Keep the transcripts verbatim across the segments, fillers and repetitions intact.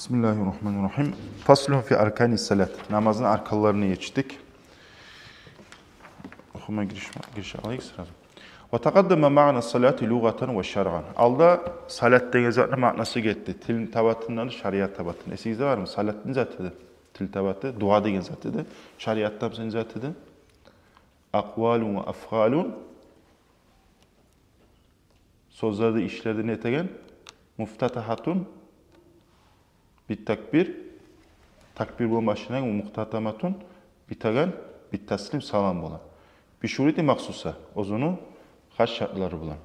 بسم الله الرحمن الرحيم. فصل في أركان الصلاة. Намазны арканларына етишдик. Охума гириш-, гирише алайыкъ сразу. وتقدم معنى الصلاة لغة وشرعا. Алда салат деген затны маънасы гетди. Тил табатындан, шариат табатындан. Эсигизде бармы? Салат не зат эди? Тил табаты, дуа деген зат эди. Шариатда буса не зат эди? أقوال وأفعال. Сёзлерди, ишлерди не этеген? مفتتحة بالتكبير. Такбир булан башланагъан, ومختتمة битеген بالتسليم, салам булан. بشروط مخصوصة, оьзюню хас шартлары булан.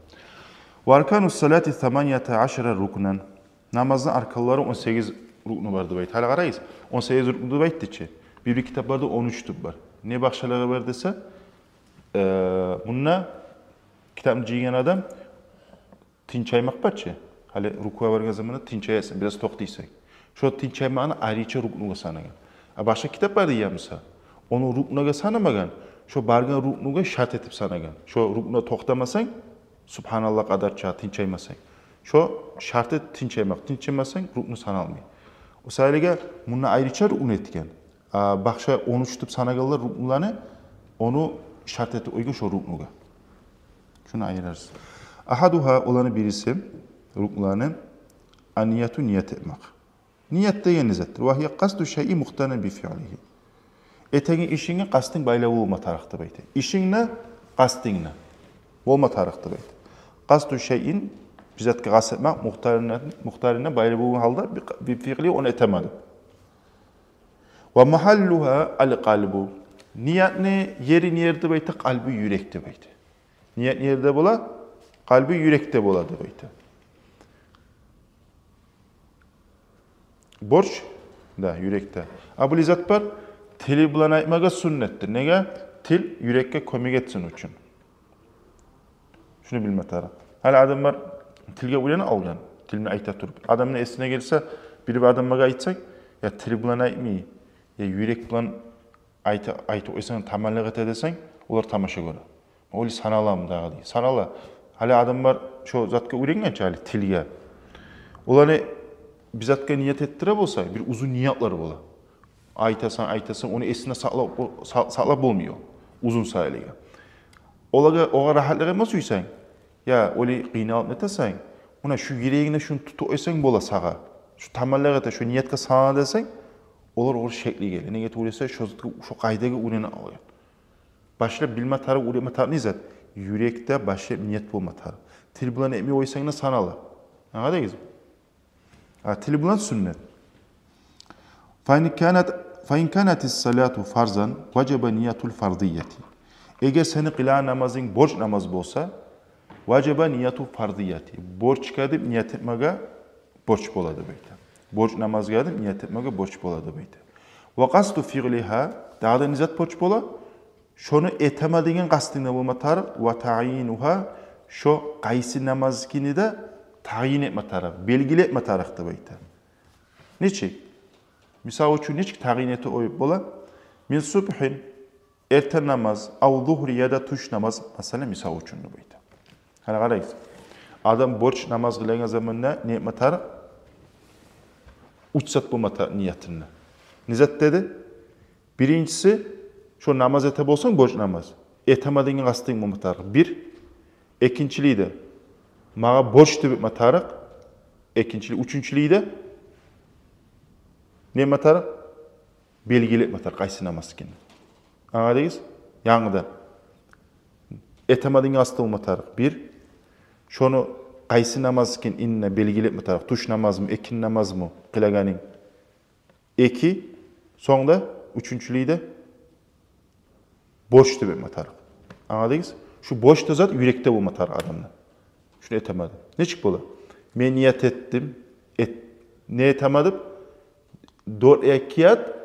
وأركان الصلاة ثمانية عشر ركنا. Намазны арканлары он сегиз рукну бар деп айта. Гьали къарайгъыз, он сегиз рукну деп айтды чы. Бир-бир китапларда он уьч деп бар. Не башгъалагъа бар десе, э, мунда китапны жыйгъан адам тынчаймакъ бар чы. Гьали рукугъа баргъан заманда тынчаясан, бираз токътайсан. Шо тынчаймакъны айрыча рукнугъа санагъан. А башгъа китап бар дей, я буса, ону рукнугъа санамагъан, шо баргъан рукнугъа шарт этип санагъан. Шо рукнугъа токътамасанг, субгьаналлагь къадарча тынчаймасанг. Шо шарт эт тынчаймакъ, тынчаймасанг, рукну саналмай. О саялыгъа мунда айрыча рукну этген. А башгъа он уьч деп санагъанлар рукнуланы, ону шарт этип къойгъан шо рукнугъа. Шуну айырарсыз. أحدها, оланы бириси, рукнуланы, النية, ният этмек. Ният деген не затдыр? وهي قصد الشيء مقترنا بفعله. Этеген ишинге къастынг байлавлу болма тарыкъ деп айта. Ишингде къастынгны болма тарыкъ деп айта. قصد الشيء, бир затгъа къаст этмек, مقترنا, مقترنا, байлавлу болгъан гьалда, بفعله, ону этемен деп. ومحلها القلب. Ниятны ери не ер деп айта? Къалбу, юрек деп айта. Ният не ерде бола? Къалбу, юрекде бола деп айта. Борч, да, юрекде. А булай зат бар, тили булан айтмагъа сюннетдир. Неге? Тил юрекге кёмек этсин учун. Шуну билме тарыкъ. Гьали адам бар, тилге уьйренип алгъан, тил булан айта туруп. Адамны эсине гелсе, бир-бир адамгъа айтсанг, я тил булан айтмай, я юрек булан айта, айтып къойсанг, таманлыкъ эте десенг, олар тамаша гёре. Олай саналамы дагъы дей. Санала. Гьали адам бар, шо затгъа уьйренген чи гьали, тилге. Оланы бир затгъа ният этдире болса, бир узун ниятлар бола. Айтасан, айтасан, ону эсинде сакълап, сакъ-, сакълап болмай о. Узун саялыгъа. Олагъа, огъар рагьатлыкъ этме сюйсенг, я олай къыйналып нетесенг, муна шу юрегингде шуну тутуп къойсанг бола сагъа. Шу таманлыкъ эте, шу ниятгъа салына десенг, олар огъар шекли геле. Неге тюгюл эсе, шо затгъа, шо къайдагъа уьйренип алгъан. Башлап билме тарыкъ, уьйретме тарыкъ не зат? Юрекде башлап ният болма тарыкъ. Тил булан этмей къойсанг да санала. Англадыгъызмы? А тил булан сюннет. فإن كانت، فإن كانت الصلاة فرضا وجب نية الفرضية. Эгер сени къылагъан намазынг борч намаз болса, وجب نية الفرضية. Борчгъа деп ният этмеге борч бола деп айта. Борч намазгъа деп ният этмеге борч бола деп айта. وقصد فعلها, дагъы да не зат борч бола? Шону этемен деген къастынгда болма тарыкъ, وتعيينها, шо къайсы намазгъа экенни де тагъйин этме тарыкъ, белгилетме тарыкъ деп айта. Нечик? Мисал учун, нечик тагъйин этип къоюп бола? من صبح, эртен намаз, أو ظهر, яда тюш намаз, масала, мисал учун деп айта. Гьали къарайыкъ. Адам борч намаз къылагъан заманда не этме тарыкъ? Уьч зат болма тарыкъ ниятында. Не зат деди? Биринчиси, шо намаз эте болсанг, борч намаз, этемен деген къастынг болма тарыкъ. Бир. Экинчилей де, магъа борч деп этме тарыкъ. Экинчилей, уьчюнчюлей де не этме тарыкъ? Белгилетме тарыкъ къайсы намаз экенни. Англадыгъыз? Янгыдан. Этемен деген къастынг болма тарыкъ. Бир. Шону къайсы намаз экенни инна белгилетме тарыкъ. Тюш намазмы, экинди намазмы къылагъанынг? Эки. Сонг да уьчюнчюлей де борч деп этме тарыкъ. Англадыгъыз? Шу борч да зат юрекде болма тарыкъ адамда. Шуну этемен деп. Нечик бола? Мен ният этдим, эт-, не этемен деп? Дёрт рекаат,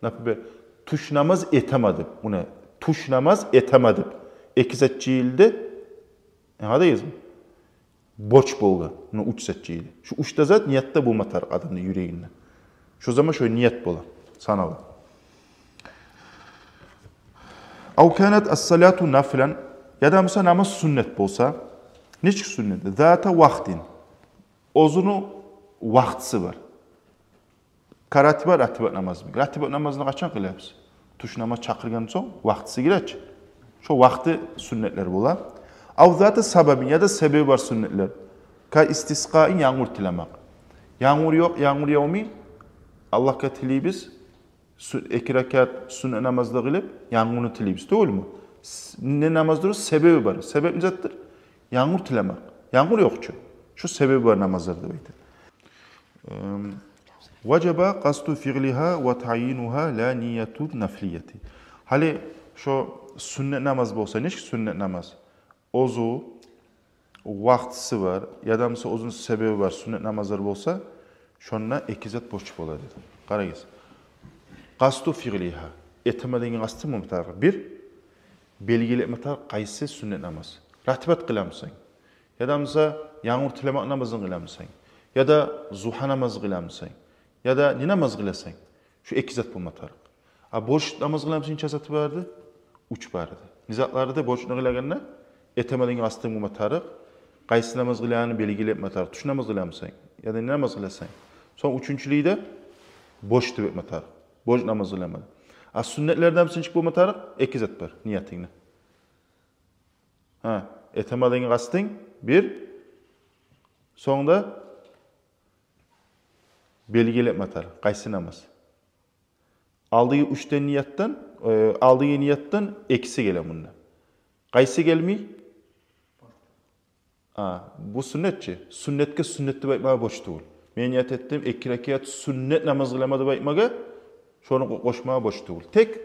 например, тюш намаз этемен деп. Муна, тюш намаз этемен деп. Эки зат жыйылды. Англадыгъызмы? Борч болгъан. Муна уьч зат жыйылды. Шу уьч де зат ниятда болма тарыкъ адамны юрегинде. Шо заман шо ният бола, санала. أو كانت الصلاة نفلا, яда буса намаз сюннет болса, нечик сюннет? ذات وقت, оьзюню вакътиси бар. Ка ратиба, ратибат намаз йимик. Ратибат намазны къачан къылабыз? Тюш намаз чакъыргъан сонг вакътиси гире чи. Шо вакъти сюннетлер бола. Ав зати сабабин, яда себеби бар сюннетлер. Ка истискъаин, янгур тилемек. Янгур ёкъ, янгур явмай. Аллагьгъа тилейбиз. Сю-, эки ракаат сюннет намазны къылып, янгурну тилейбиз, тюгюлмю? С-, не намаз дюр? Себеби бар. Себеп не затдыр? Янгур тилемек. Янгур ёкъ чу. Шу себеби бар намазлар деп айта. Эм, важаба къасду фиълигьа ва таъйинугьа ла нияту нафлияти. Гьали шо сюннет намаз болса, нечик сюннет намаз? Оьзю вакътиси бар, яда буса оьзюню себеби бар сюннет намазлар болса, шонда эки зат борч бола деди. Къарагъыз. Къасду фиълигьа. Этемен деген къасты болма тарыкъ. Бир, белгилеме тарыкъ къайсы сюннет намаз. Ратибат къыламысан, яда буса янгур тилемек намазын къыламысан, яда зугьа намазы къыламысан, яда не намаз къыласан. Шу эки зат болма тарыкъ. А борч намаз къыламысан, нече заты бар эди? Уьч бар эди. Не затлар эди борчну къылагъанда? Этемен деген къастынг болма тарыкъ. Къайсы намаз къылагъанны белгилеме тарыкъ. Тюш намаз къыламысан, яда не намаз къыласан. Сонг уьчюнчюлей де борч деп этме тарыкъ. Борч намаз къыламан. А сюннетлерден буса нечик болма тарыкъ? Эки зат бар ниятынгда. Гьа, этемен деген къастынг бир, сонг да белгилеме тарыкъ къайсы намаз. Алдагъы уьч де ниятдан, э, алдагъы ниятдан экиси геле мунда. Къайсы гелмей? А, бу сюннет чи. Сюннетге сюннет деп айтмагъа борч тюгюл. Мен ният этдим эки ракаат сюннет намаз къыламан деп айтмагъа, шону къо-, къошмагъа борч тюгюл. Тек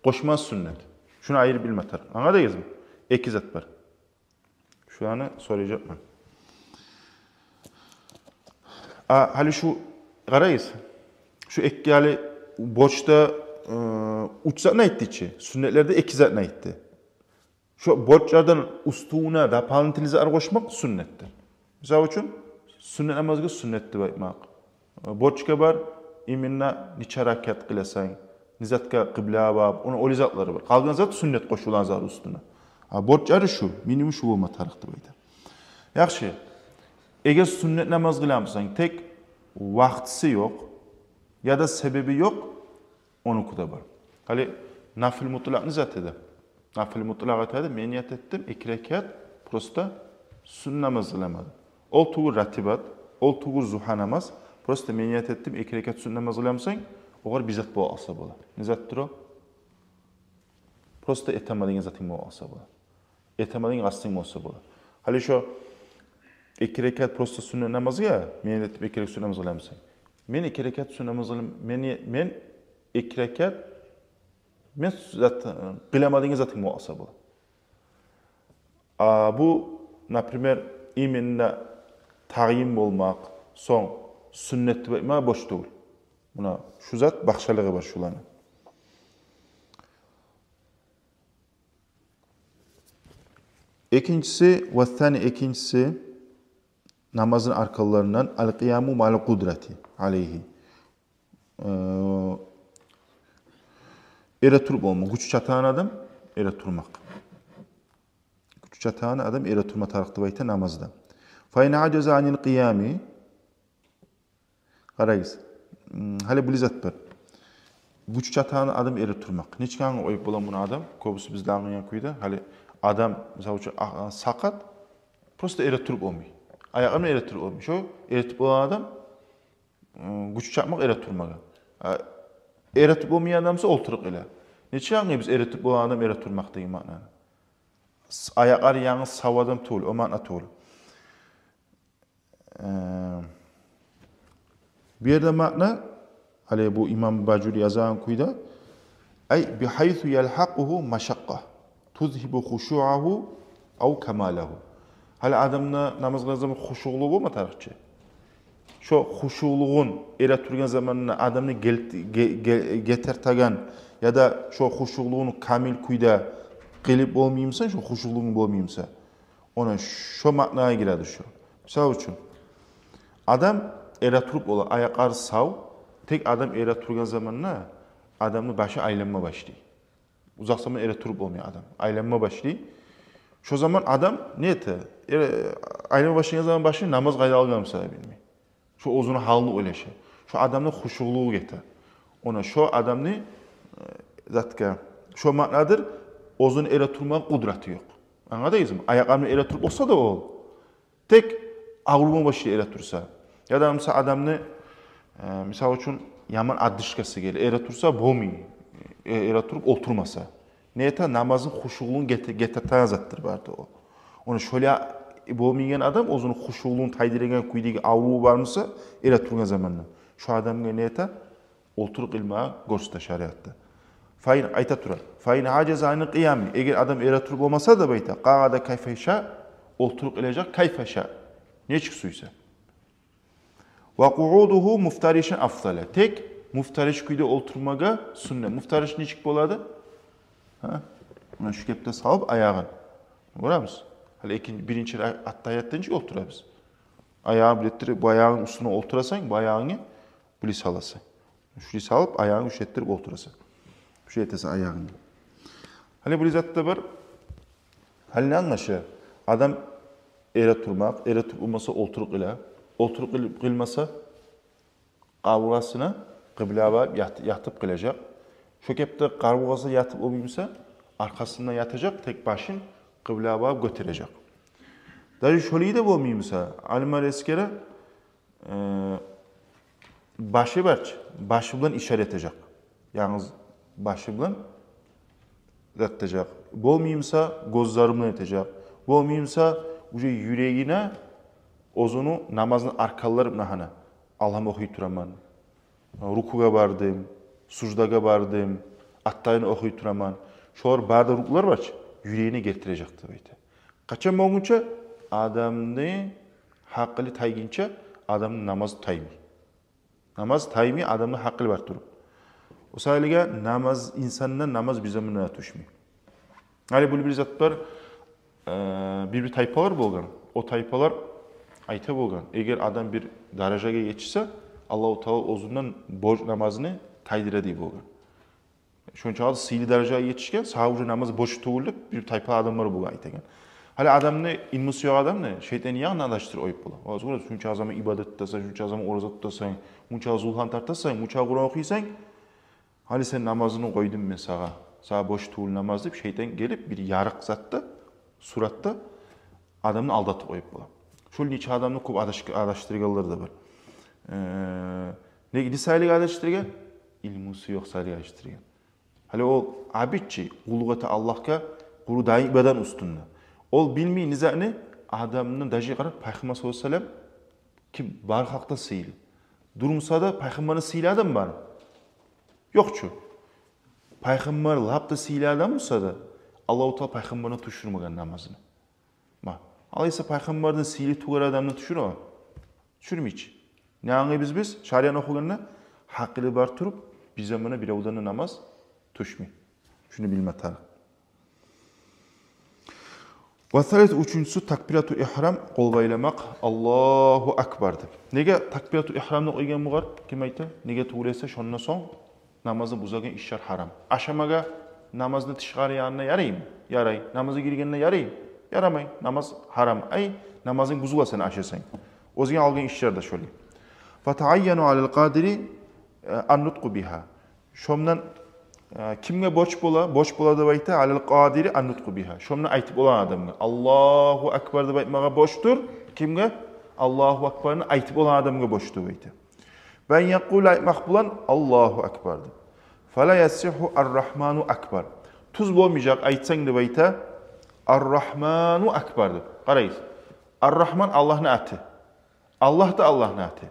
къошма сюннет. Шуну айырып билме тарыкъ. Англадыгъызмы? Эки зат бар. Шуланы сорайжакъман. А гьали шу, къарагъыз, шу эки гьали борчда, э, уьч затны айтды чы, сюннетлерде эки затны айтды. Шо борчлардан уьстюне дополнительный затлар къошмакъ сюннетдир. Мисал учун, сюннет намазгъа сюннет деп айтмакъ. Борчгъа бар, именно нече ракаат къыласан, не затгъа къыблагъа багъып, ону олай затлары бар. Къалгъан зат сюннет къошулагъан зат уьстюне. А борчлары шу, минимум шу болма тарыкъ деп айта. Яхшы. Эгер сюннет намаз къыламысан, тек вакътиси ёкъ, яда себеби ёкъ, онуки де бар. Гьали нафил мутлакъ не зат эди? Нафил мутлакъ айтады, мен ният этдим эки ракаат просто сюннет намаз къыламан. Ол тюгюл ратибат, ол тюгюл зугьа намаз. Просто мен ният этдим эки ракаат сюннет намаз къыламысан, огъар бир зат бола алса бола. Не затдыр о? Просто этемен деген затынг бола алса бола. Этемен деген къастынг болса бола. Гьали шо эки ракаат просто сюннет намазгъа, мен этдим эки ракаат сюннет намаз къыламысан. Мен эки ракаат сюннет намаз къылам, мен, мен эки ракаат, мен зат, къыламан деген затынг бола алса бола. А бу, например, именно таъйин болмакъ, сонг сюннет деп айтмагъа борч тюгюл. Муна шу зат башгъалыгъы бар шуланы. Экинчиси, вассани, экинчиси, намазны арканларындан аль-къияму мааль къудрати алейгьи. Э, эретуруп болма. Гючю чатагъан адам эретурмакъ. Гючю чатагъан адам эретурма тарыкъ деп айта намазда. Фа ин ажаза аниль къиями. Къарагъыз. М, гьали булай зат бар. Гючю чатагъан адам эретурмакъ. Нечик ангъа къоюп бола муну адам? Кёбюсю бизде англагъан кюйде. Гьали адам, мисал учун, а, а, сакъат, просто эретуруп болмай. Аякъларындан эретуруп болмай. Шо эретуруп болагъан адам, м, гючю чатмакъ эретурмагъа. А, эретуруп болмайгъан адам буса олтуруп къыла. Нечик ангъайбыз эретуруп болагъан адам эретурмакъ деген маънаны? С-, аякълары янгыз сав адам тюгюл, о маъна тюгюл. Э, бу ерде маъна, гьали бу имам Бажури язгъан кюйде, ай, бихайсу ялгьакъугьу машакъкъа, тузгьибу хушуагьу ав камалагьу. Гьали адамны намаз къылагъан заман хушугълугъу болма тарыкъ чы. Шо хушугълугъун эретургъан заманда адамны гел-, ге-, ге-, гетертеген, яда шо хушугълугъун камил кюйде къылып болмаймыса, шо хушугълугъунг болмаймыса, Ону шо маънагъа гиреди шо. Мисал учун, адам эретуруп бола, аякълары сав, тек адам эретургъан заманда адамны башы айланма башлай. Узакъ заман эретуруп болмай адам. Айланма башлай. Шо заман адам не эте? Эре-, айланма башлагъан заман башы намаз къайда къалгъанын буса билмей. Шо оьзюню гьалын ойлаша. Шо адамны хушуълугъу гете. Она шо адамны, э, затгъа, шо маънадыр, оьзюн эретурмагъа къудраты ёкъ. Англадыгъызмы? Аякъларын эретуруп болса да ол, тек аврума башлай эретурса. Яда, мисал, адамны, э, мисал учун, яман одышкасы геле, эретурса болмай, э, эретуруп олтурмаса. Не эте? Намазын хушуълугъун гете-, гететеген затдыр барды ол. Она шолай болмайгъан адам, оьзюню хушуълугъун тайдырагъан кюйдеги авруву бармыса, эретургъан заманда, шо адамгъа не эте? Олтуруп къылмагъа гёрсете шариатда. Фаин, айта тура. Фаин ажаза анил къиями. Эгер адам эретуруп болмаса да, айта, къагъада кайфа яша, олтуруп къылажакъ кайфа яша, нечик сюйсе. Ва къуъудугьу муфтаришан афзала. Тек муфтариш кюйде олтурмагъа сунна. Муфтариш нечик болады? Гьа? Муна шу кепде салып аягъын. Гёремисиз? Гьали экинчи, биринчи ра-, аттагьиятда нечик олтурабыз? Аягъын бир этдирип, бу аягъынгны уьстюне олтурасан, бу аягъынгны булай саласан. Шулай салып, аягъынгны уьч этдирип олтурасан. Уьч этесен аягъынгны. Гьали булай зат да бар. Гьали не англаша? Адам эретурмакъ, эретуруп болмаса, олтуруп къыла. Олтуруп къыл-, къылмаса, къабургъасына къыблагъа багъып ят-, ятып къылажакъ. Шо кепде къабургъасына ятып болмаймыса, аркъасына ятажакъ, тек башын къыблагъа багъып гётережек. Даже шолай да болмаймыса, алимлер эсгере, э, башы бар чы, башы булан ишара этежек. Янгыз башы булан зат этежек. Болмаймыса, гёзлери булан этежек. Болмаймыса, уже юрегине оьзюню намазны арканлары, муна гьана, Алгьам охуй тураман, рукугъа бардым, суждагъа бардым, аттагьиятны охуй тураман. Шолар бары да рукнулар бар чы, юрегине гелтирежек деп айта. Къачан болгъунча? Адамны гьакъылы тайгъынча, адамны намазы таймай. Намаз таймай адамны гьакъылы бар туруп. О саялыгъа намаз, инсандан намаз бир заманда да тюшмей. Гьали бу бир зат бар, э, бир-бир тайпалар болгъан. О тайпалар айта болгъан, эгер адам бир даражагъа етишсе, Аллагьу Таала оьзюнден борч намазны тайдыра дей болгъан. Шончакъы сыйлы даражагъа етишген, сагъа уже намаз борч тюгюл деп бир тайпа адамлар болгъан айтагъан. Гьали адамны, илмусу ёкъ адамны шайтан ягъына адашдырып къоюп бола. Олагъа гёре, шунча заман ибадат этесен, шунча заман ораза тутасан, мунча зулгьан тартасан, мунча Къуран охуйсан, гьали сен намазынгны къойдум мен сагъа, сагъа борч тюгюл намаз деп, шайтан гелип бир ярыкъ затда, суратда адамны алдатып къоюп бола. Шол нече адамны кёп адаш-, адашдыргъанлар да бар. Э, не, не саялыгъа адашдыргъан? Илмусу ёкъ саялыгъа адашдыргъан. Гьали ол абид чи къуллукъ эте Аллагьгъа, къуру даим ибадатны уьстюнде. Ол билмей не затны, адамны, даже къара, Пайхаммар саллаллагьу алайгьи ва саллам ким, бары халкъдан сыйлы. Дурмуса да Пайхаммардан сыйлы адам бармы? Ёкъ чу. Пайхаммар лап да сыйлы адам буса да, Аллагьу Таала Пайхаммардан тюшюрмеген намазны. Ма, алайса Пайхаммардан сыйлы тюгюл адамны тюшюре? Тюшюрмей чи. Не англайбыз биз? Шариатны охугъанда, гьакъылы бар туруп, бир заманда биревден де намаз тюшмей. Шуну билме тарыкъ. Ва салис, уьчюнчюсю, такбирату ихрам, къол байламакъ, Аллагьу акбар деп. Неге такбирату ихрамны къойгъан бугъар? Ким айта? Неге тюгюл эсе, шондан сонг намазны бузагъан ишлер гьарам. Ашамагъа намазны тышгъары янында яраймы? Ярай. Намазгъа гиргенде яраймы? Ярамай. Намаз гьарам. Ай, намазынг бузула сен ашасанг. Оьзюнг алгъан ишлер де шолай. Фатаайяну алал къадири, э, ан-нутъкъу бигьа. Шондан, э, кимге борч бола? Борч бола деп айта, алал къадири ан-нутъкъу бигьа. Шондан айтып болагъан адамгъа. Аллагьу акбар деп айтмагъа борчдур. Кимге? Аллагьу акбарны айтып болагъан адамгъа борчдур деп айта. Ва ан якъула, айтмакъ булан, Аллагьу акбар деп. Фала ясихху ар-рагьману акбар. Тюз болмажакъ айтсанг деп айта, ар-рагьману акбар деп. Къарайсыз. Ар-Рагьман Аллагьны аты. Аллагь да Аллагьны аты.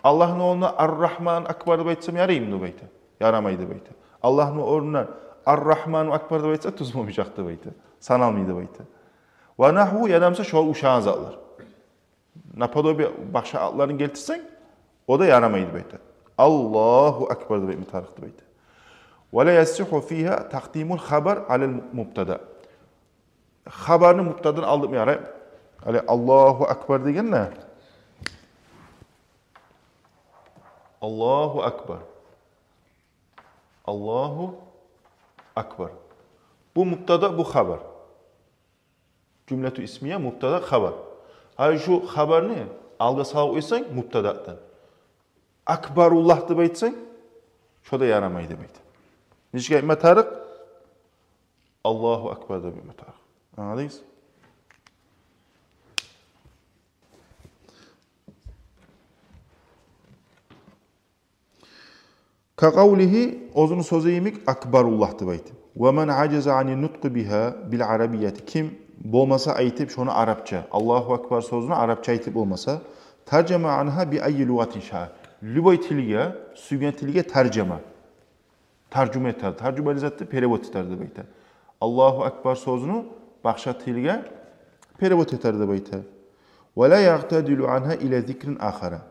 Аллагьны орнуна ар-рагьман акбар деп айтсам яраймы деп айта? Ярамай деп айта. Аллагьны орнуна ар-рагьману акбар деп айтса, тюз болмажакъ деп айта. Саналмай деп айта. Ва нагьву, яда мисал шогъар ушагъан затлар. Наподобие башгъа атларын гелтирсенг, о да ярамай деп айта. Аллагьу акбар деп айтма тарыкъ деп айта. Ва ла ясихху фигьа такъдимул хабар алал мубтада. Хабарны мубтададан алдырма ярай. Гьали Аллагьу акбар дегенде, Аллагьу акбар. Аллагьу акбар. Бу мубтада, бу хабар. Жумлату исмия, мубтада, хабар. Гьали шу хабарны алгъа салып къойсанг мубтададан, «Акбаруллагь» деп айтсанг, шо да ярамай деп айта. Нечик айтма тарыкъ? «Аллагьу акбар» деп айтма тарыкъ. Англадыгъыз? «Ка къавлигьи», оьзюню сёзю йимик, «Акбаруллагь» деп айтып. «Ва ман ажаза ани нутъкъи бигьа бил арабияти». Ким болмаса айтып шону арапча, «Аллагьу акбар» сёзюню арапча айтып болмаса, «таржама ангьа би айи лугъатин шаа». Любой тилге, сюйген тилге таржама. Таржума этер. Таржума не затды? Перевод этер деп айта. «Аллагьу акбар» сёзюню башгъа тилге перевод этер деп айта. «Ва ла ягътадилу ангьа ила зикрин ахара».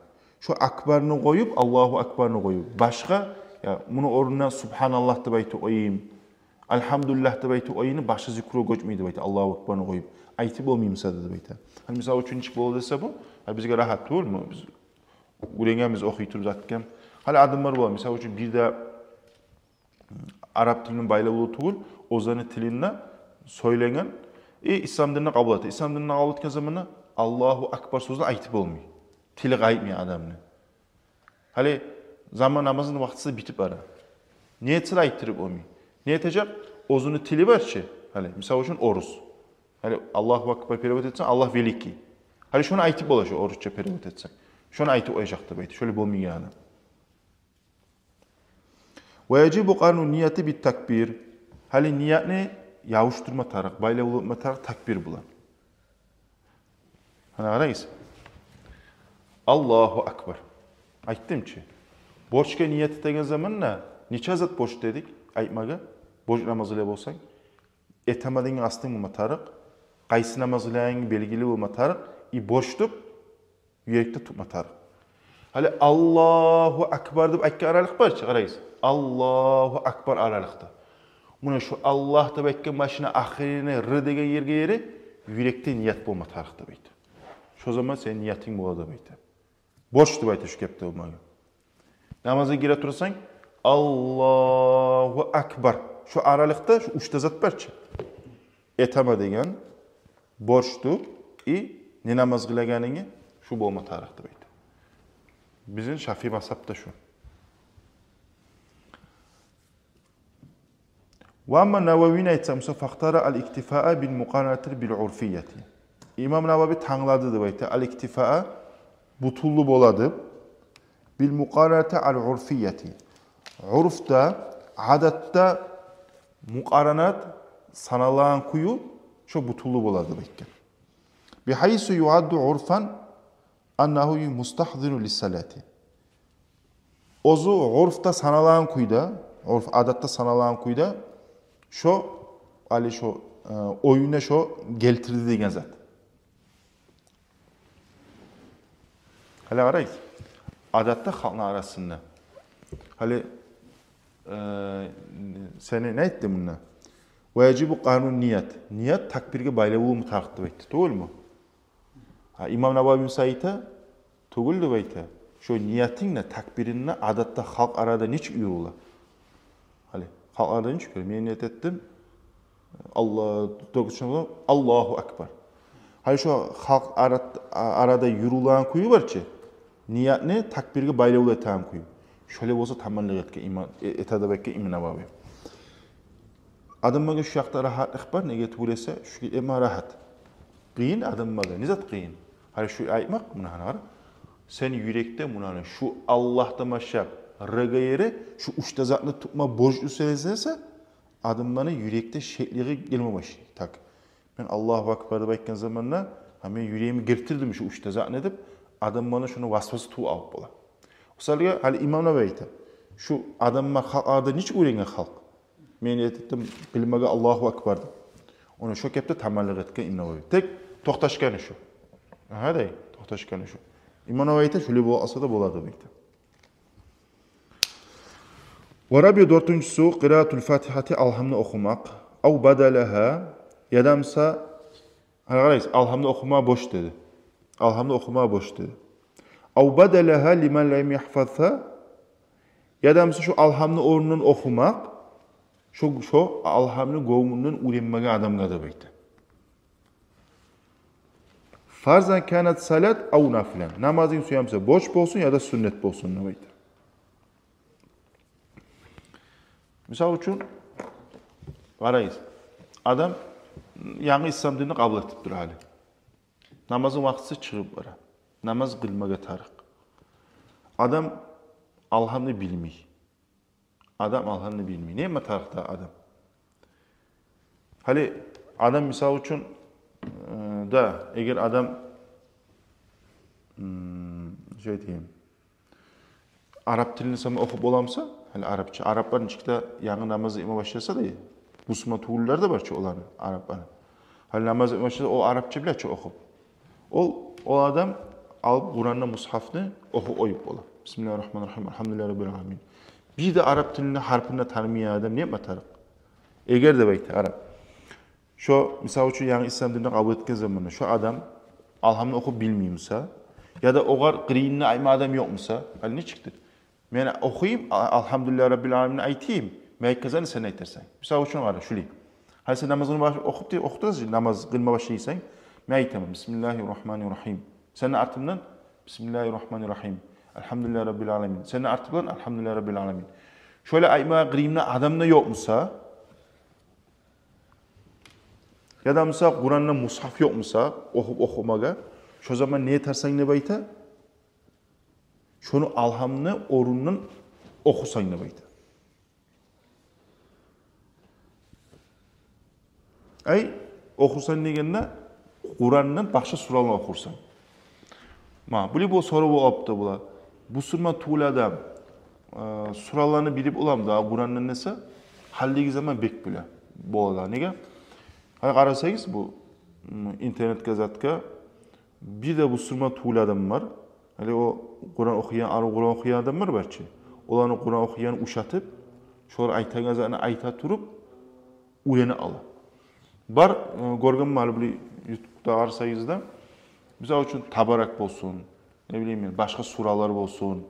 Шо «акбар»ны къоюп, «Аллагьу акбар»ны къоюп, башгъа, я, муну орнуна «Субгьаналлагь» деп айтып къояйым, «Альгьамдулиллагь» деп айтып къояйым, башгъа зикругъа гёчмей деп айта, «Аллагьу акбар»ны къоюп. Айтып болмаймыса да деп айта. Гьали, мисал учун, нечик бола десе бу? Гьали бизге рагьат тюгюлмю? Биз уьйренгенбиз, охуй туруп зат экен. Гьали адамлар бола, мисал учун, бир де арап тилини байлавлугъу тюгюл, оьзлени тилинде сёйленген, и ислам динни къабул этди. Ислам динни къабул этген заманда «Аллагьу акбар» сёзню айтып болмай. Тили къайтмай адамны. Гьали заман намазны вакътиси битип бара. Не этсе де айтдырып болмай. Не этежек? Оьзюню тили бар чы. Гьали, мисал учун, орус. Гьали «Аллагьу акбар» перевод этсенг, «Аллагь великий». Гьали шону айтып бола, шо орусча перевод этсенг. Шону айтып къояжакъ деп айта. Шолай болмайгъан адам. «Ва яжибу къарну нияти бит такбир». Гьали ниятны ябушдурма тарыкъ, байлавлу этме тарыкъ такбир булан. Гьана къарайсыз. «Аллагьу акбар». Айтдым чы. Борчгъа ният этеген заманда нече зат борч дедик айтмагъа? Борч намаз къыла болсанг, этемен деген къастынг болма тарыкъ, къайсы намаз къылайынгы белгили болма тарыкъ, и борч деп юрекде тутма тарыкъ. Гьали «Аллагьу акбар» деп айтгъан аралыкъ бар чы, къарайсыз. «Аллагьу акбар» аралыкъда. Муна шо «Аллагь» деп айтгъан башына, ахырына «р» деген ерге ери юрекде ният болма тарыкъ деп айта. Шо заман сени ниятынг бола деп айта. Борч деп айта шо кепде болмагъа. Намазгъа гире турсанг, «Аллагьу акбар». Шо аралыкъда шо уьч де зат бар чы. Этемен деген, борч деп, и не намаз къылагъанынгы, шо болма тарыкъ деп айта. Бизин Шафии мазгьабда шо. Ва амма Нававини айтсакъ буса, «фахтара аль-иктифаа бил мукъаранати бил урфияти». Имам Навави танглады деп айта, аль-иктифаа, бютюнлю бола деп, бил мукъаранати аль-урфияти. Урфда, адатда мукъаранат саналагъан кюю, шо бютюнлю бола деп айтгъан. Бихайсу юадду урфан аннагьу мустахдиру лиссалати. Оьзю урфда саналагъан кюйде, урф, адатда саналагъан кюйде, шо, гьали шо, э, оюна шо гелтирди деген зат. Гьали къарайсыз, адатда халкъны арасында. Гьали, э, сени не айтды мунда? Ва яжибу къарну ният. Ният такбирге байлавлу болма тарыкъ деп айтды, тюгюлмю? Гьа, имам Навави буса айта, тюгюл деп айта. Шо ниятынг да, такбиринг де адатда халкъ арада нечик юрюле? Гьали, халкъ арада нечик юрюле? Мен ният этдим, Алла-, только шонда «Аллагьу акбар». Гьали шо халкъ арат-, а-, арада юрюлеген кюю бар чы, ниятны такбирге байлавлу этеген кюю. Шолай болса, таманлыкъ этген имам, э-, эте деп айтгъан имам Навави. Адамгъа шо якъда рагьатлыкъ бар, неге тюгюл эсе, шо эме рагьат. Къыйын адамгъа, не зат къыйын? Гьали шо айтмакъ, муна гьана къара. Сени юрекде муна гьана шо Аллагьдан башлап «р»гъа ерли шо уьч де затны тутма борчлу сен эсе, адамны юрекде шеклиги гелме башлай. Так. Мен «Аллагьу акбар» деп айтгъан заманда, гьа, мен юрегиме гелтирдим шо уьч де затны деп, адамны шону васвасы тувуп алып бола. Мисалгъа, гьали имам Навави айта, шо адамгъа, халкъ арада нечик уьйренген халкъ? Мен этдим билмеге «Аллагьу акбар» деп. Ону шо кепде таманлыкъ этген имам Навави. Тек токъташгъаны шо. Агьа, дей, токъташгъаны шо. Имам Навави айта, шолай болса да бола деп айта. Ва рабиу, дёртюнчюсю, къираатул Фатигьати, Алгьамны охумакъ. Ав бадалагьа, яда буса, гьана къарайсыз, Алгьамны охума борч деди. Алгьамны охума борч деди. Ав бадалагьа лиман лам ягьфазгьа, яда буса шо Алгьамны орнундан охумакъ, шо, шо Алгьамны гёнгюнден уьйренмеген адамгъа деп айта. Фарзан канат салат ав нафилан. Намазынг сюе буса борч болсун, яда сюннет болсун деп айта. Мисал учун, къарайыз, адам янгы ислам динни къабул этип тура гьали. Намазны вакътиси чыгъып бара. Намаз къылмагъа тарыкъ. Адам Алгьамны билмей. Адам Алгьамны билмей. Неме тарыкъ да адам? Гьали адам, мисал учун, э, да, эгер адам, м, шо айтайым, арап тилни сама охуп боламса, гьали арапча, араплар нечик де янгы намаз этме башласа да, бусурман тюгюллер де бар чы оланы, арапланы. Гьали намаз этме башласа, о арапча биле чи охуп. Ол, ол адам алып Къуранны, мусгьафны охуп къоюп бола. Бисмиллагьи ррагьмани ррагьим, альгьамдулиллагьи раббил аламин. Бир де арап тилни гьарпын да танымайгъан адам неме тарыкъ? Эгер де, айта, арап, шо, мисал учун, янгы ислам динни къабул этген заманда шо адам Алгьамны охуп билмей буса, яда огъар къырыйында айтма адам ёкъ буса, гьали нечикдир? Мен охуйум, а-, альгьамдулиллагьи раббил аламин айтайым, мен айтгъан затны сен айтарсан. Мисал учун, къара, шулай. Гьали сен намазны баш-, охуп де, охуп турасан, намаз къылма башлайсан, мен айтаман: «Бисмиллагьи ррагьмани ррагьим». Сени артынгдан: «Бисмиллагьи ррагьмани ррагьим. Альгьамдулиллагьи раббил аламин». Сени артынгдан: «Альгьамдулиллагьи раббил аламин». Шолай айтмагъа къырыйымда адам да ёкъ буса, яда буса Къуранны, мусгьаф ёкъ буса охуп охумагъа, шо заман не этерсен деп айта? Шону Алгьамны орнундан охурсан деп айта. Ай, охурсан дегенде, Къурандан башгъа сураланы охурсан. Ма, булай бу сорав болуп да бола. Бусурман тюгюл адам, э, сураланы билип боламы да Къурандан десе, гьалиги заман бек биле бола да. Неге? Гьали къарасагъыз, бу, м, интернетге, затгъа, бир де бусурман тюгюл адам бар. Гьали о Къуран охуйгъан, арив Къуран охуйгъан адамлар бар чы. Оланы Къуран охуйгъанын ушатып, шолар айтагъан затны айта туруп, уьйренип ала. Бар, э, гёргенмен гьали булай ютубда къарасагъыз да, мисал учун, Табарак болсун, не билейим мен, башгъа суралар болсун.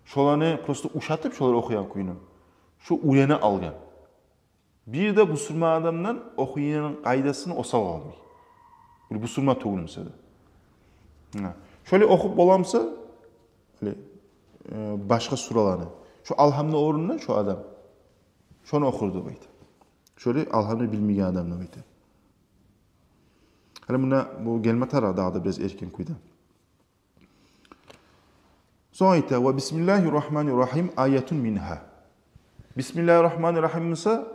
Шоланы просто ушатып, шолар охуйгъан кюйню, шо уьйренип алгъан. Бир де бусурман адамдан охуйгъан къайдасын осал къалмай. Бир бусурман тюгюл буса да. Гьа. Шолай охуп боламса, гьали, э, башгъа сураланы, шо Алгьамны орнундан шо адам шону охур деп айта. Шолай Алгьамны билмеген адам деп айта. Гьали мунда бу гелме тарыкъ дагъы да бираз эркин кюйде. Сонг айта: «Ва бисмиллагьи ррагьмани ррагьим аятун мингьа». Бисмиллагьи ррагьмани ррагьим буса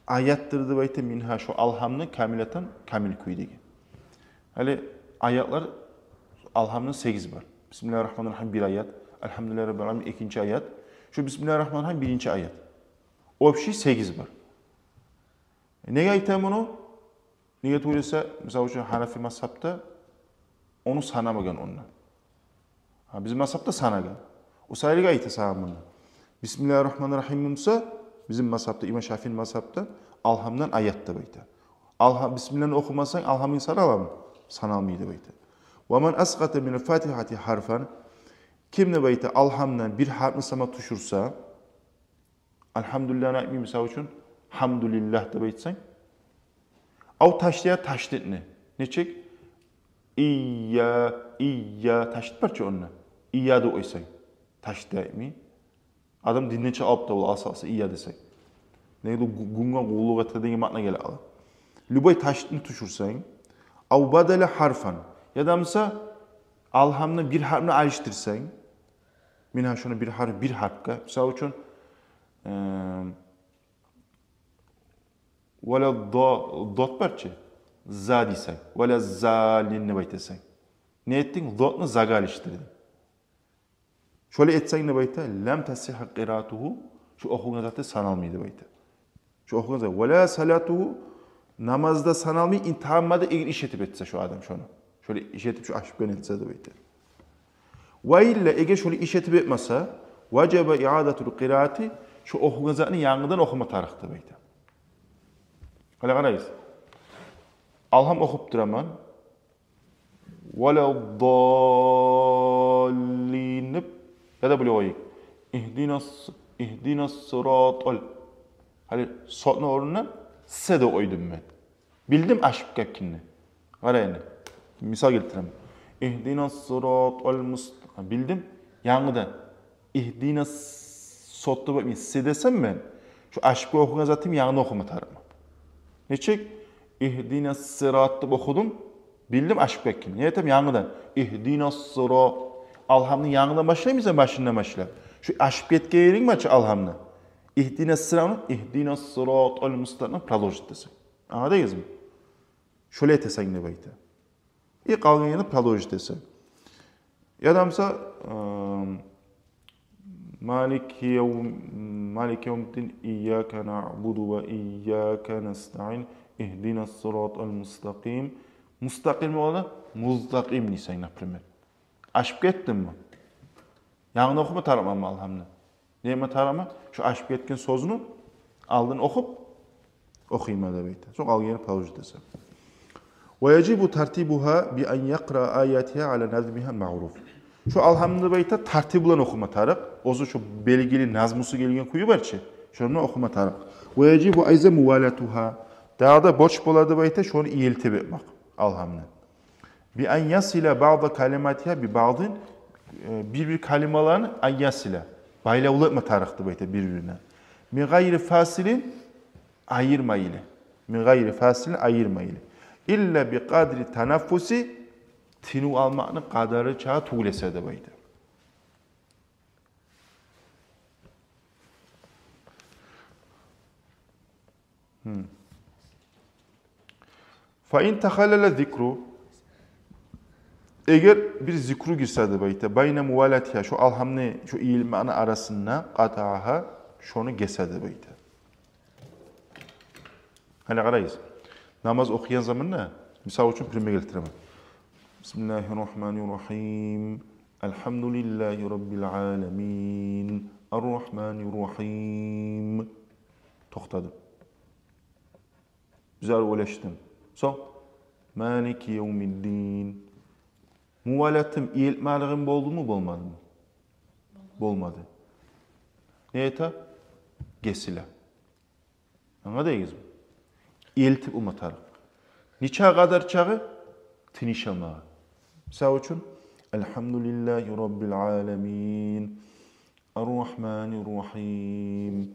аятдыр деп айта, мингьа, шо Алгьамны, камилатан, камил кюйдеги. Гьали аятлар Алгьамны сегиз бар. Бисмиллагьи ррагьмани ррагьим бир аят, альгьамдулиллагьи раббил аламин экинчи аят, шо бисмиллагьи ррагьмани ррагьим биринчи аят. Общий сегиз бар. Неге айтаман ону? Неге тюгюл эсе, мисал учун, гьанафи мазгьабда ону санамагъан онда. Гьа, бизин мазгьабда санагъан. О саялы айта сагъа мунда. Бисмиллагьи ррагьмани ррагьим буса, бизин мазгьабда, имам Шафии мазгьабда, Алгьамдан аят деп айта. Алгьам, бисмиллагьны охумасанг, Алгьамынг саналамы? Саналмай деп айта. «Ва ман аскъата минал фатигьати гьарфан». Ким деп айта, Алгьамдан бир гьарпны сама тюшюрсе, альгьамдулиллагьны айтмай, мисал учун, гьамдулиллагь деп айтсанг. Ав ташдида ташдидни. Нечик? Ийя, ийя, ташдид бар чы онда. Ийя деп къойсанг, ташдид айтмай. Адам динден чыгъып да бола, алса-алса, ийя десенг. Неге де гю-, гюнге къуллукъ эте деген маъна геле ала. Любой ташдидни тюшюрсенг, ав бадала гьарфан, яда буса Алгьамны бир гьарпны алышдырсанг, мингьа, шону бир гьарп, бир гьарпгъа. Мисал учун, э, вала до-, дот бар чы, за дейсен, вала залин деп айтасан. Не этдинг? Дотну загъа алышдырдынг. Шолай этсенг деп айта, лам тасигьа къираатугьу, шо охугъан заты саналмай деп айта. Шо охугъан зат. Вала салатугьу, намаз да саналмай, ин тамма да, эгер иш этип этсе шо адам шону. Шолай иш этип шо ошибканы этсе деп айта. Ва илла, эгер шолай иш этип этмесе, важаба иадатул къираати, шо охугъан затны янгыдан охума тарыкъ деп айта. Гьали къарайыз. Алгьам охуп тураман. Вала даллин деп, яда булай къояйыкъ. Игьдинас, игьдинас сыратал. Гьали сотну орнуна се де къойдум мен. Билдим ошибка экенни. Къара энни. Мисал гелтиремен. Игьдинас сыратал муст-, билдим. Янгыдан. Игьдинас сотну бакъ мен се десем мен, Шу ашып охугъан затым янгыдан охума тарыкъман. Нечик? «Игьдинас-сырат» деп охудум, билдим ашып гетгенни. Не этем янгыдан? «Игьдинас-сырат». Алгьамны янгыдан башлаймысан, башындан башлап? Шу ашып гетген еринг бар чы алгьамны. «Игьдинас-сырат», «Игьдинас-сыратал мустакъим» продолжить этесен. Англадыгъызмы? Шолай этесен деп айта. И къалгъан ерни продолжить этесен. Яда буса, эм, «Малики явм-, малики явмиддин, ийяка наъбуду ва ийяка настаъин, игьдинас-сыратал мустакъим». Мустакъим бола, мустакъим дейсен, например. Ашып гетдимми? Янгыдан охума тарыкъманмы алгьамны? Не этме тарыкъман? Шу ашып гетген сёзню алдын охуп, охуйма деп айта. Сонг алгъан ерни продолжить этесен. «Ва яжибу тартибугьа би ан якъраъа аятигьа аля назмигьа маъруф». Шу алгьамны деп айта, тартип булан охума тарыкъ. Оьзю шу белгили назмусу гелген кюю бар чы, шону булан охума тарыкъ. «Ва яжибу айза мувалатугьа». Дагъы да борч бола деп айта шону иелтип этмек алгьамны. «Би ан ясила баъда калиматигьа би баъдин», э, бир-бир калималаны «ан ясила», байлавлу этме тарыкъ деп айта бир-бирине. «Мин гъайри фасилин», айырмайлы. «Мин гъайри фасилин», айырмайлы. «Илла би къадри танаффуси», тынув алмакъны къадары чакъы тюгюл эсе деп айта. Гьм. «Фа ин тахаллала зикру», эгер бир зикру гирсе деп айта, «байна мувалатигьа», шу алгьамны, шу иелмакъны арасында, «къатаъагьа», шону гесе деп айта. Гьали къарайыз. Намаз охуйгъан заманда, мисал учун, пример гелтиремен. «Бисмиллагьи ррагьмани ррагьим. Альгьамдулиллагьи раббил аламин. Ар-рагьмани ррагьим». Токътадым. Бир зат ойлашдым. Сонг «Малики явмиддин». Мувалатым, иелтмалыгъым болдуму, болмадымы? Болмады. Не эте? Гесиле. Англадыгъызмы? Иелтип болма тарыкъ. Нече къадар чакъы? Тыныш алмагъа. Мисал учун, «Альгьамдулиллагьи раббил аламин. Ар-рагьмани ррагьим».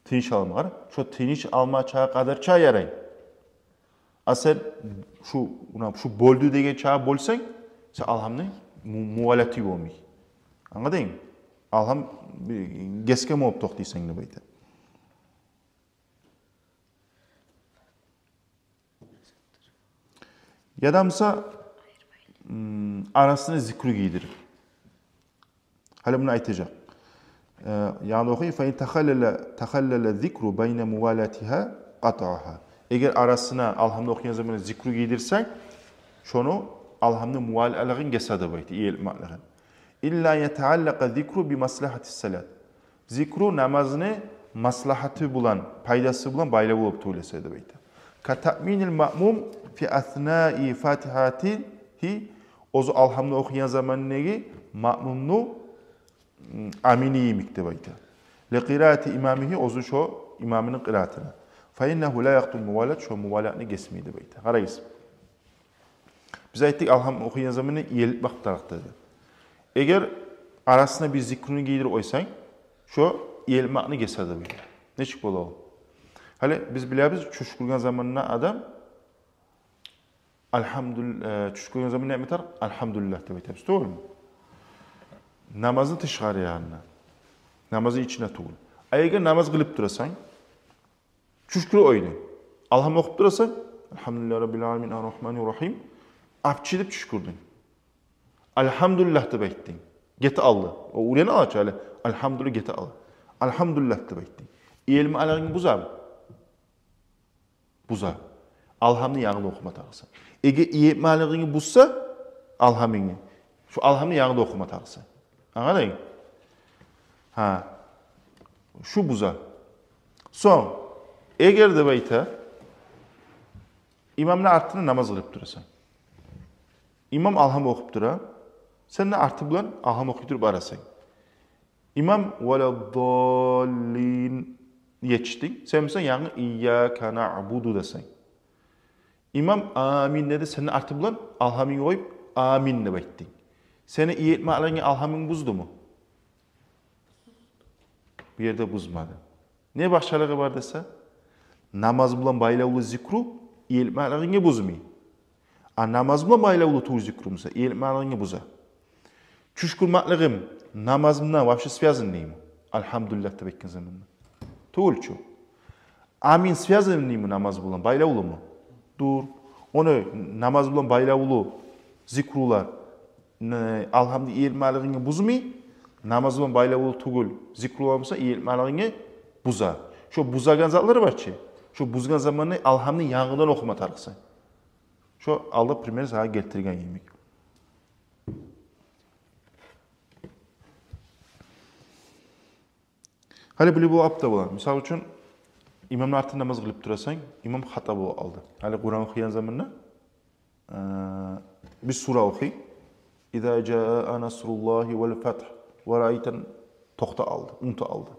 Тыныш алма, къара. Шо тыныш алма чакъы къадар чакъы ярай. А сен шу, муна, шу болду деген чакъы болсанг, сен алгьамны му-, мувалаты болмай. Англадынгмы? Алгьам бир гесген болуп токътайсан деп айта. Яда буса, м, арасына зикру гийдирип. Гьали муну айтажакъ. Э, янгы охуй, «Фа ин тахаллала, тахаллала зикру байна мувалатигьа къатаъагьа». Эгер арасына алгьамны охуйгъан заманда зикру гийдирсенг, шону, алгьамны мувалалыгъын гесе деп айта, иелмакълыгъын. «Илла ятааллакъа зикру би маслагьатис салат». Зикру намазны маслагьаты булан, пайдасы булан байлавлу болуп тюгюл эсе деп айта. «Ка таъминил маъмум фи аснаи фатигьатигьи», оьзю алгьамны охуйгъан замандагъы маъмумну, м, амини йимик деп айта. «Ли къираати имамигьи», оьзю шо имамыны къираатына. «Фа иннагьу ла якътаъул мувалат», шо мувалатны гесмей деп айта. Къарайыз. Биз айтдыкъ, алгьам охуйгъан заманда иелтмек тарыкъ деди. Эгер арасына бир зикруну гийдирип къойсанг, шо иелтмекни гесе деп айта. Нечик бола о? Гьали биз билебиз, чюшкюрген заманда адам «Альгьамдул-», э, чюшкюрген заманда не этме тарыкъ? «Альгьамдулиллагь» деп айтабыз, тюгюлмю? Намазны тышгъары янына. Намазны ичине тюгюл. А эгер намаз къылып турасан, чюшкюрюп къойдунг. Алгьам охуп турасан, «Альгьамдулиллагьи раббил аламин, ар-рагьмани ррагьим». Апчи деп чюшкюрдюнг. «Альгьамдулиллагь» деп айтдынг. Гете къалды. О уьйренип ала чы гьали. «Альгьамдулиллагь» гете къалды. «Альгьамдулиллагь» деп айтдынг. Иелмакълыгъынгны бузамы? Буза. Алгьамны янгыдан охума тарыкъсан. Эгер иелмакълыгъынгны бузса, алгьамынгны, шу алгьамны янгыдан охума тарыкъсан. Англадынгмы? Гьа. Шу буза. Сонг, эгер деп айта, имамны артында намаз къылып турасан. Имам алгьам охуп тура, сен де арты булан алгьам охуй туруп барасан. Имам «валаддаллин» етишдинг, сен буса янгы «ийяка наъбуду» десенг. Имам «амин» деди, сен де арты булан алгьамынгны къоюп «амин» деп айтдынг. Сени иелмакълыгъынгны алгьамынг буздуму? Бу ерде бузмады. Не башгъалыгъы бар десе, намаз булан байлавлу зикру иелтмеклигинге бузмай. А намаз булан байлавлу тюгюл зикру буса, иелтмеклигинге буза. Чюшкюрмеклигим намаз булан вообще связанныймы? Альгьамдулиллагь деп айтгъан заманда. Тюгюл чю. Амин связанныймы намаз булан, байлавлуму? Дюр. Ону намаз булан байлавлу зикрулар, не, альгьамны иелтмеклигинге бузмай, намаз булан байлавлу тюгюл зикрулар буса, иелтмеклигинге буза. Шо бузагъан затлар бар чы, шо бузгъан заманда альгьамны янгыдан охума тарыкъсан. Шо алда пример сагъа гелтирген йимик. Гьали булай болуп да бола. Мисал учун, имамны артында намаз къылып турасан, имам хата болуп къалды. Гьали Къуран охуйгъан заманда, э, бир сура охуй. «Иза жаа насруллагьи вал фатгь ва раайтан», токътап къалды, унутуп къалды.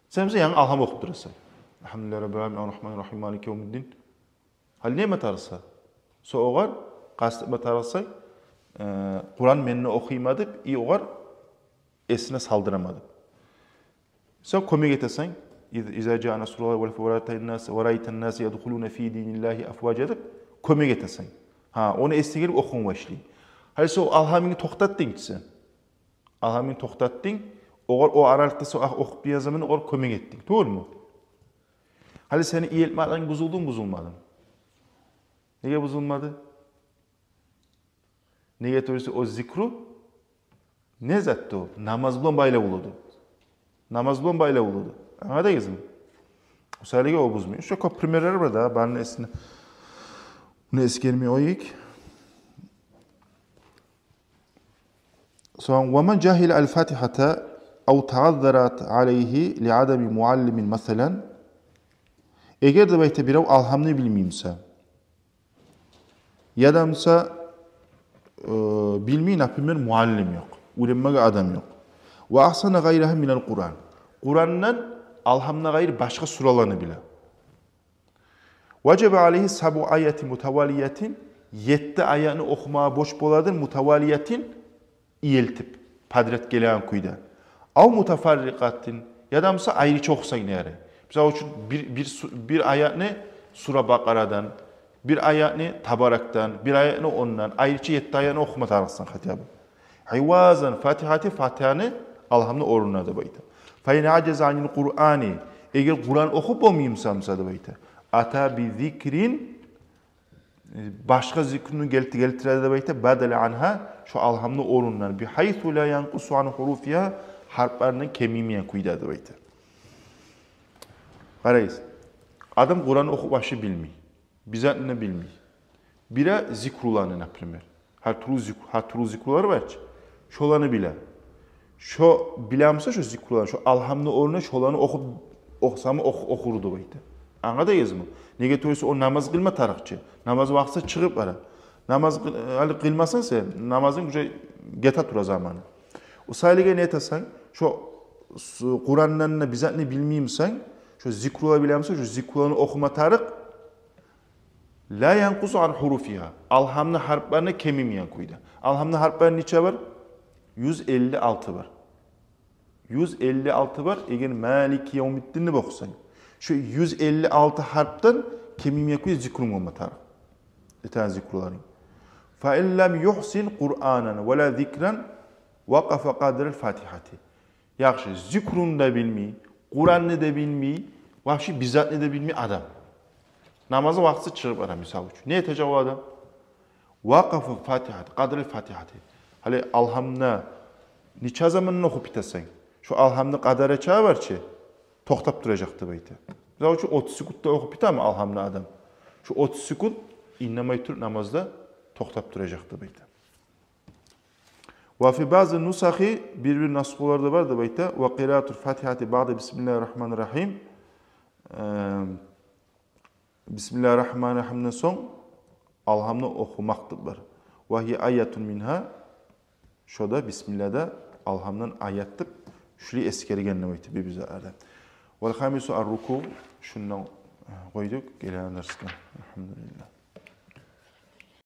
Сен буса янгы альгьам охуп турасан. «Альгьамдулиллагьи раббил аламин, аррагьманир рагьим, малики явмиддин». Гьали не этме тарыкъсан? Со огъар къаст этме тарыкъсан, э, Къуран мен де охуйма деп, и огъар эсине салдырма деп. Сен кёмек этесен, «Из-, иза жаа насруллагьи вал фатгь ва раайтан нас, ва раайтан нас ядхулуна фи диниллагьи афважа» деп кёмек этесен. Гьа, ону эсине гелип охума башлай. Гьали со альгьамны токътатдынг чы сен. Альгьамны токътатдынг, огъар о аралыкъда со ах-, охуп бирген заман огъар кёмек этдинг. Тюгюлмю? Гьали сени иелтмеклигинг бузулдуму, бузулмадымы? Неге бузулмады? Неге тюгюл десе, о зикру не затды о? Намаз булан байлавлуду. Намаз булан байлавлуду. Англадыгъызмы? О саялыгъа о бузмай. Шо кёп примерлер бар да, барын эсине, муну эсгермей къояйыкъ. Сонг, «Ва ман жагьила аль-фатигьата ав тааззарат алайгьи ли адами муаллимин масалан». Эгер де, деп айта, бирев альгьамны билмей буса, яда буса, э, билмей, например, муаллим ёкъ, уьйренмеге адам ёкъ. «Ва ахсана гъайрагьа минал Къуран». Къурандан альгьамдан гъайры башгъа сураланы биле. «Важаба алайгьи сабъу аятин мутавалиятин», етти аятны охума борч боладыр, мутавалиятин, иелтип, подряд гелеген кюйде. «Ав мутафаррикъатин», яда буса айрыча охусанг да ярай. Мисал учун, бир, бир су-, бир аятны Сура Бакъарадан, бир аятны Табаракдан, бир аятны ондан, айрыча етти аятны охума тарыкъсан хотя бы. «Ивазан фатигьати», фатигьаны, альгьамны орнуна, деп айта. «Фа ин ажаза анил Къурани», эгер Къуран охуп болмай буса, буса, деп айта, «ата би зикрин», башгъа зикруну гелти-, гелтире, деп айта, «бадала ангьа», шо альгьамны орнундан, «бигьайсу ла янкъусу ан гьуруфигьа», гьарпларындан кемимейген кюйде, деп айта. Къарайгъыз, адам Къуран охуп вообще билмей. Бир затны да билмей. Биле зикруланы, например. Гьар тюрлю зик-, гьар тюрлю зикрулар бар чы. Шоланы биле. Шо биле буса шо зикруланы, шо альгьамны орнуна шоланы охуп, охусамы ох-, охур, деп айта. Англадыгъызмы? Неге тюгюл десе, о намаз къылма тарыкъ чы. Намаз вакътиси чыгъып бара. Намаз къы-, гьали къылмасанг сен, намазынг уже гете тура заманы. О саялыгъа не этесен? Шо с-, Къурандан да бир затны билмей бусанг, шо зикруланы биле бусанг, шо зикруланы охума тарыкъ. «Ла янкъусу ан гьуруфигьа». Альгьамны гьарпларындан кемимейген кюйде. Альгьамны гьарплары нече бар? Юз элли алты бар. Юз элли алты бар, эгер «Малики явмиддин» деп охусанг. Шо юз элли алты гьарпдан кемимейген кюйде зикрунг болма тарыкъ. Этеген зикруларынг. «Фа ин лам югьсин Къуранан ва ла зикран вакъафа къадрал фатигьати». Яхшы, зикруну да билмей, Къуранны да билмей, вообще бир затны да билмей адам. Намазны вакътиси чыгъып бара, мисал учун. Не этежек о адам? «Вакъафа фатигьати, къадрал фатигьати». Гьали альгьамны нече заманда охуп битесен, шо альгьамны къадары чакъы бар чы, токътап туражакъ, деп айта. Мисал учун, отуз секундда охуп битеми альгьамны адам? Шо отуз секунд иннемей туруп намазда токътап туражакъ, деп айта. «Ва фи баъзи нусахи», бир-бир нусхаларда бар, деп айта, «ва къираатул фатигьати баъда бисмиллагьир рагьманир рагьим». Эм, «Бисмиллагьир рагьманир рагьимден» сонг альгьамны охумакъ деп бар. «Ва гьия аятун мингьа». Шо да бисмиллагь да альгьамдан аят деп шулай эсгерген, деп айта бир-бир затларда. «Вал хамису ар-руку». Шундан, э, къойдукъ, гелеген дарсгъа. Альгьамдулиллагь.